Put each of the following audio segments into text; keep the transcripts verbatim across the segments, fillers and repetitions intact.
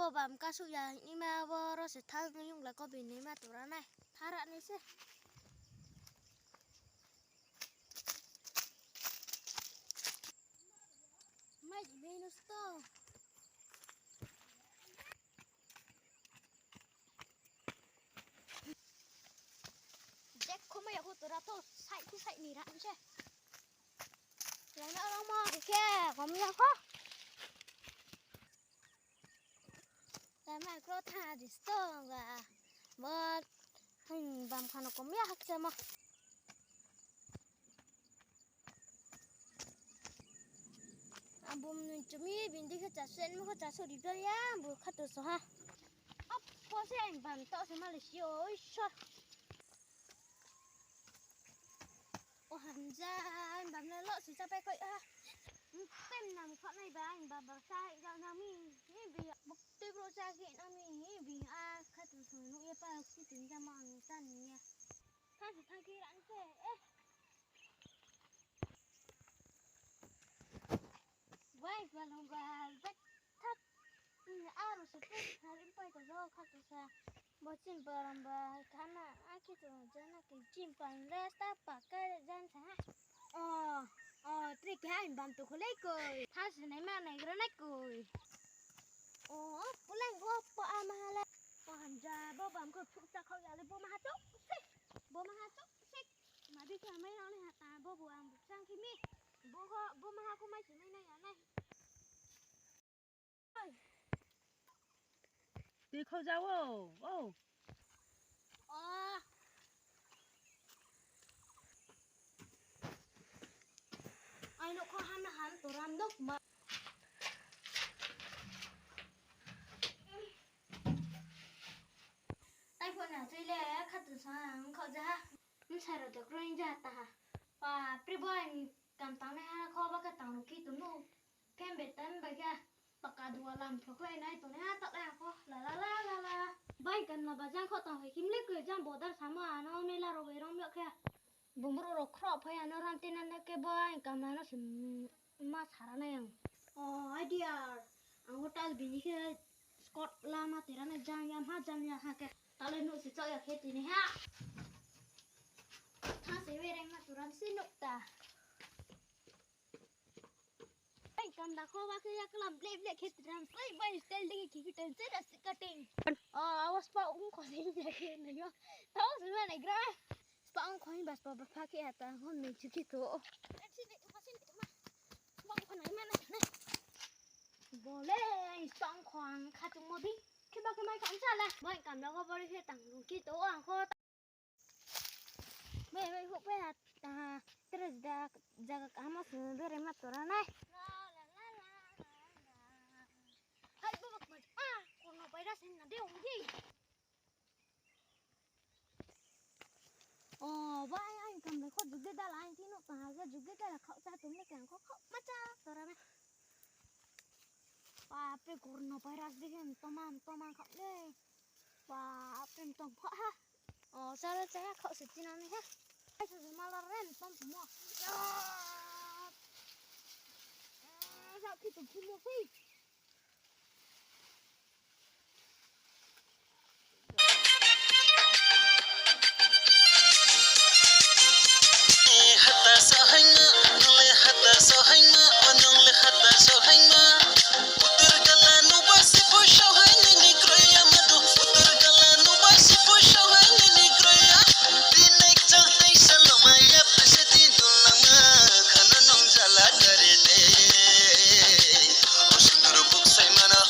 Bo bam kasuh ya hingma bo ro se thang yung la ko bini ma tura nai. Thara ni se. Mai di mai no sto. Dek ko mai ya ko tura to sai ko sai ni ra ni se. Lai na ro mo ke kom ya ko. Tama kro tha di sto ga. Mo, hmm, bam khano kom ya hak se mo. Abum nun chumi bindi khe chasen mo khe chasu ri ya bu khatu so ha. Ap, ko se ang bam to se ma le si o, oi so. O hamja, ang bam na lo si sa pai koi ha. Tem nam kho nai ba, ang bam bam sa ya na mi. Ni bi buk tui bro sa ki na mi. Ni bi a khatu so nu ye pa ki tin ja ma ang sa ni ya. Tha si tha ki ran se, eh. Bai, ba long ba, ba, thak. Aro se pe, harim pai ko jo, khatu sa. Bo chin ba ram ba, khana, a ki tu, jana ki chin pa, le sta pa, ka jan sa. O, o, tri ki ha, bam tu khole koi. Tha si nai ma nai gra nai koi. O, pulai go pa a ma le. O, hamja, bo bam ko phuk sa khau ya le, bo ma ha chok se. Bo ma ha chok se. Ma bi khe mai rao ni ha ta, bo bo ang bu chang khe mi. Bo kho, bo ma ha kho mai si mai nai ya nai. Tui khau ja o, o. O. Ai no kho ham na ham to ram dok ma. Tai pho na tui le khatu sa ang khau ja ha. Bsa rao de kroi ja ta ha. Pa, pri bo ang kam tang nai ha kho ba khe tang ru ki tu nu. Phem be tan ba khe. Paka dua lam pho khlai nai to nai ha ta le kho. La la la la la. Bai kam na ba jang kho tang hoi kim le koi jang bodar samo ano mela rao bai rong yok khe. Bumru rao khro phai ano ram tin ano khe bai kam na no sim. Ma sara nai ang. O, idea. Ang hotel bini khe Scott lama tera nai jam ya ha, jam ya ha khe. Tale nuk si chok ya khe tini ha. Tha se we reng ma turan si nuk ta. Bai kam da kho ba khe ya klam ble ble khe turan. Bai bai style ding khe khe ten se da si cutting. O, awas pa ung kho ding ya khe na yo. Tao se ma nai gra. Spa ang khong ba spa ba pha khe ata hon mei chu khe to. Sini thuma, sini thuma. Bang khong nai ma nai nai. Bo le, spa ang khong kha tu mo di. Khe ba khe mai khong sa la. Bo ang kam la ko bori khe tang rung khe to ang kho. Bai, bai, huk bai ha, ta, tere da, jaga kaham se bere ma tora nai. Hai, bo bak ma, ah, kono bai ra sin na de ong di. O, bai, ang kam le kho jug de dala, ang tino ta ha, jug de dala khau cha tum le kang kho khau ma cha tora na. Bapre, corona virus de khe mtoma, mtoma khau le. Bapre, mtom kho ha. O, cha le cha ya khau se tina ni ha. Ai, sa se ma la re mtom se mo. Ya. Ah, sa ki tu ki mo si. Hata sohaima, nung le hata sohaima, o nung le hata sohaima. Utur gala nuba si puso hai nini kroya madu. Utur gala nuba si puso hai nini kroya. Dinai chal tai saloma ya pese ti dun lama. Khana nung jala dari de. O sunduru buk saimano,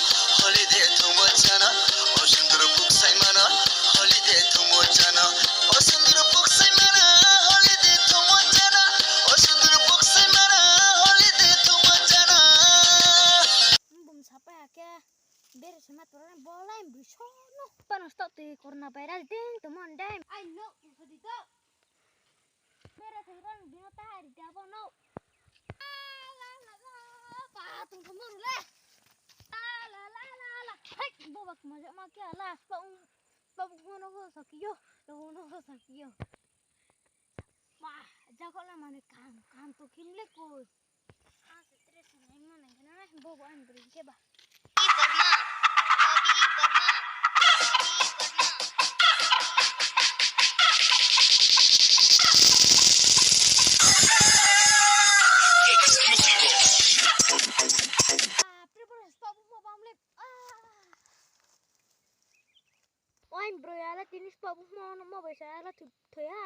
holiday thungmo chana. O sunduru buk saimano, holiday thungmo chana. O sunduru buk saimano, holiday thungmo chana. O sunduru buk saimano, holiday thungmo chana. Bum sapai ha khe, bere sema tora bolai bri sono. Pano stop tui corona virus ding to mon dai. Ai no, sodi to. Bere thai ron bino ta hari da bo no. La la la, pa tung to moru le. La la la la la. Hai, bo bak ma ja ma kya la. Pa ung, pa ung no ho sa kiyo, no ho sa kiyo. Pa, ja ko la mane kam, kam to kim le koi. Ah, se tre sa nai ma nai na, bo bo an bri ke ba. Ai, broi ya le tini spot bo mo, mo bai sa ya le thoi, thoi ha.